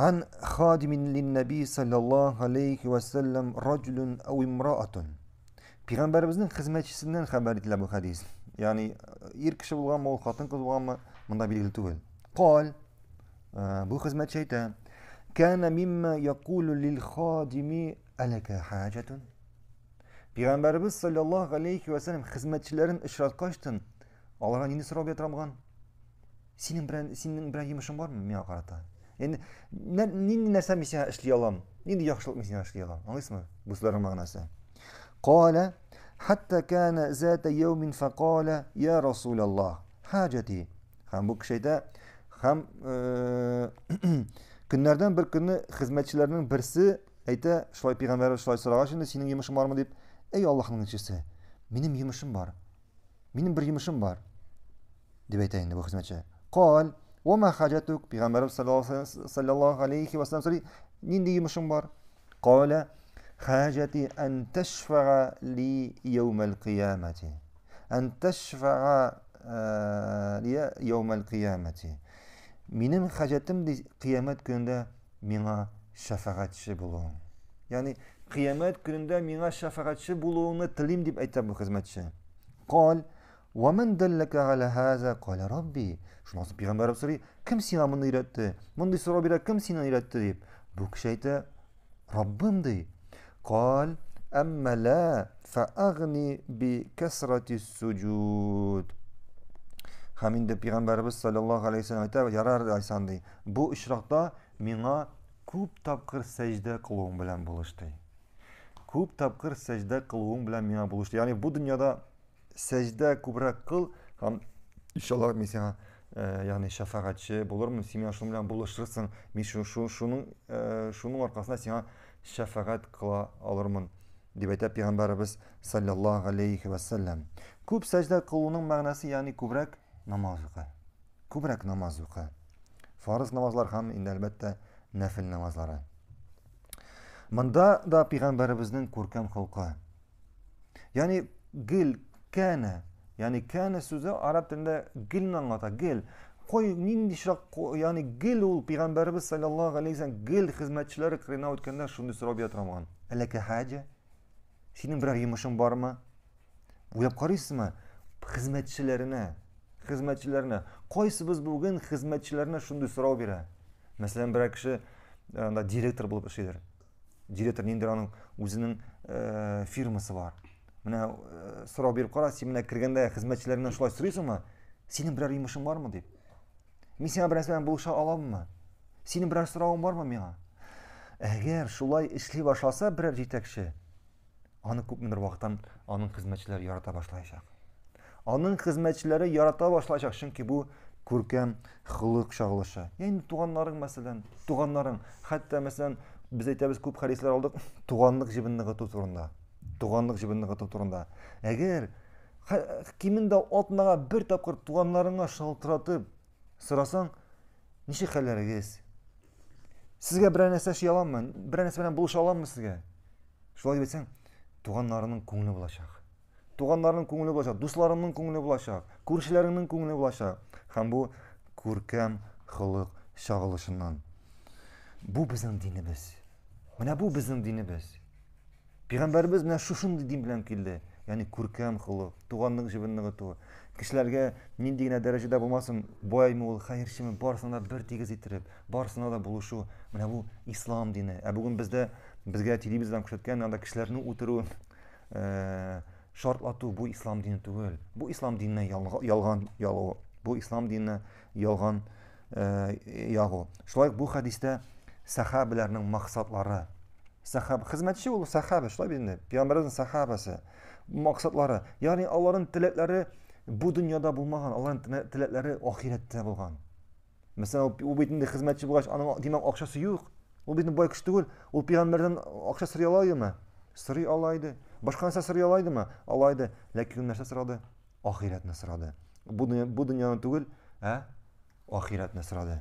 Ан хадимин линнаби саллаллаһу алейхи ва саллям раджулун ау имраатун. Пәйгамбәребезнең хезмәтчесеннән хәбәр ителә бу хәдис. Ягъни ир кеше булганмы, ул хатын-кыз булганмы, монда билгеле түгел. Кал, бу хезмәтче әйтә, Кана мимма якулу лил хадими алака хаҗатун. Пәйгамбәребез саллаллаһу алейхи ва саллям хезмәтчеләрен очраткачтын, аларга нинди сорау бирә торган? Синең белән синең белән йомышың бармы миңа карата? Ягъни нинди нәрсә мин сиңа эшли алам? Нинди яхшылык мин сиңа эшли алам? Аңлыйсызмы? Бу сүзләрнең мәгънәсе. Кала хатта кана зата яумин фақала я Расулаллах хаҗати. Һәм бу кеше әйтә, һәм көннәрдән бер көнне хезмәтчеләрнең берсе әйтә, шулай пәйгамбәребез шулай сорагач инде, синең йомышың бармы дип, әй Аллаһның илчесе, минем йомышым бар. Минем бер йомышым бар. Дип әйтә инде бу хезмәтче. Кал, ва ма хаҗатук? Пәйгамбәребез саллаллаһу алейхи ва саллям сорый, нинди йомышың бар? Кала, хаҗати ан ташфаа ли яумал кыямати. Ан ташфаа ли яумал кыямати. Минем хаҗәтем ди кыямәт көнендә миңа шәфәгатьче булуың. Ягъни кыямәт көнендә миңа шәфәгатьче булуыңны телим дип әйтә бу хезмәтче. Кал, ва ман даллака аля хаза? Кала рабби. Шуннан соң пәйгамбәребез сорый, кем сиңа моны өйрәтте? Мондый сорау бирә, кем сине өйрәтте дип. Бу кеше әйтә, Раббым ди. Кал, әмма ла фәагни би кәсрати суҗуд. Һәм инде пәйгамбәребез саллаллаһу алейһи вәсәлләм әйтә, ярар Айсан ди. Бу очракта миңа күп тапкыр сәҗдә кылуың белән булыш ди. Күп тапкыр сәҗдә кылуың белән миңа булыш. Ягъни бу дөньяда сәҗдә күбрәк кыл һәм иншалла мин сиңа э, ягъни шәфәгатьче булырмын, син миңа шуның белән булышырсың, мин шуның э, шуның аркасында сиңа шәфәгать кыла алырмын дип әйтә пәйгамбәребез саллаллаһу алейхи вәсәлләм. Күп сәҗдә кылуның мәгънәсе ягъни күбрәк намаз укы. Күбрәк намаз укы. Фарыз намазлар һәм инде әлбәттә нәфил намазлары. Монда да пәйгамбәребезнең күркәм холкы. Ягъни гел кәнә, ягъни кәнә сүзе араб телендә гелне аңлата, гел. Кой нинди чирак, ягъни гел ул пәйгамбәребез саллаллаһу алейһи вәсәлләм гел хезмәтчеләре кырына үткәндә шундый сорау бирә торган. Әләкә хаҗа? Синең берәр йомышың бармы? Уйлап карыйсызмы? Хезмәтчеләренә, хезмәтчеләренә. Кайсыбыз бүген хезмәтчеләренә шундый сорау бирә? Мәсәлән, берәр кеше э, анда директор булып эшлидер. Директор ниндидер аның үзенең э, фирмасы бар. Менә э, сорау биреп кара, син менә кергәндә хезмәтчеләреңнән шулай сорыйсыңмы? Синең берәр йомышың бармы дип. Мин сиңа берәр белән булыша аламмы? Синең берәр соравың бармы миңа? Әгәр шулай эшли башласа берәр җитәкче, аны күпмедер вакыттан аның хезмәтчеләре ярата башлаячак. Аның хезмәтчеләре ярата башлаячак, чөнки бу күркәм холык чагылышы. Ягъни туганнарың, мәсәлән, туганнарың, хәтта мәсәлән, без әйтәбез, күп хәдисләр алдык, туганлык җебен ныгыту турында. Туганлык җебен ныгыту турында. Әгәр кимендә атнага бер тапкыр туганнарыңа шалтыратып сорасаң, ничек хәлләрегез? Сезгә берәр нәрсә эшли аламмы? Берәр нәрсә белән булыша аламмы сезгә? Шулай дип әйтсәң, туганнарының күңеле булачак. Туганнарының күңеле булачак, дусларыңның күңеле булачак, күршеләреңнең күңеле булачак. Һәм бу күркәм холык чагылышыннан. Бу безнең динебез. Менә бу безнең динебез. Пәйгамбәребез менә шушындый дин белән килде. Ягъни күркәм холык, туганлык җебен ныгыту. Кешеләргә нинди генә дәрәҗәдә булмасын, баймы ул, хәерчеме, барысына да бер тигез иттереп, барысына да булышу. Менә бу ислам дине. Ә бүген бездә безгә телевизордан күрсәткән анда кешеләрне үтерү, э, шартлату бу ислам дине түгел. Бу ислам диненә ялган ялу. Бу ислам диненә ялган э, ягу. Шулай ук бу хәдистә сәхабәләрнең максатлары. Сәхаб хезмәтче ул сәхабә, шулай бит инде. Пәйгамбәребезнең сәхабәсе. Максатлары, ягъни аларның теләкләре бу дөньяда булмаган, аларның теләкләре ахирәттә булган. Мәсәлән, ул бит инде хезмәтче булгач, аның димәк акчасы юк. Ул бит бай кеше түгел. Ул пәйгамбәрдән акча сорый ала идеме? Сорый ала иде. Башка нәрсә сорый ала идеме? Ала иде. Ләкин ул нәрсә сорады? Ахирәтне сорады. Бу дөнья, бу дөньяны түгел, ә ахирәтне сорады.